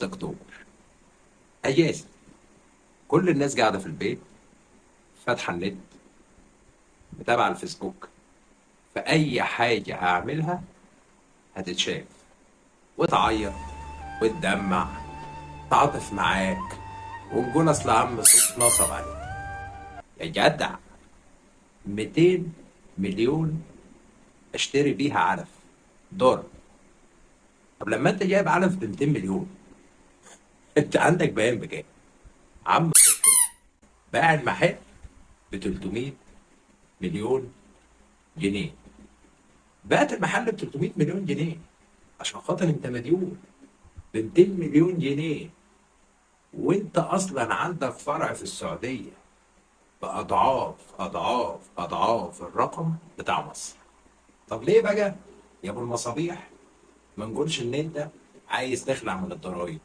اكتوبر اجازه، كل الناس قاعدة في البيت، فاتحة النت، متابعه الفيسبوك، فاي حاجة هعملها هتتشاف وتعيط وتدمع، تعاطف معاك ونقول اصل عم صوت نصب عليك. يا جدع 200 مليون اشتري بيها علف دار. طب لما انت جايب علف ب 200 مليون انت عندك بيان بكام؟ عم باع المحل ب 300 مليون جنيه. بعت المحل ب 300 مليون جنيه عشان خاطر انت مديون ب 200 مليون جنيه، وانت اصلا عندك فرع في السعودية باضعاف اضعاف اضعاف الرقم بتاع مصر. طب ليه بقى يا ابو المصابيح ما نقولش ان انت عايز تخلع من الضرايب؟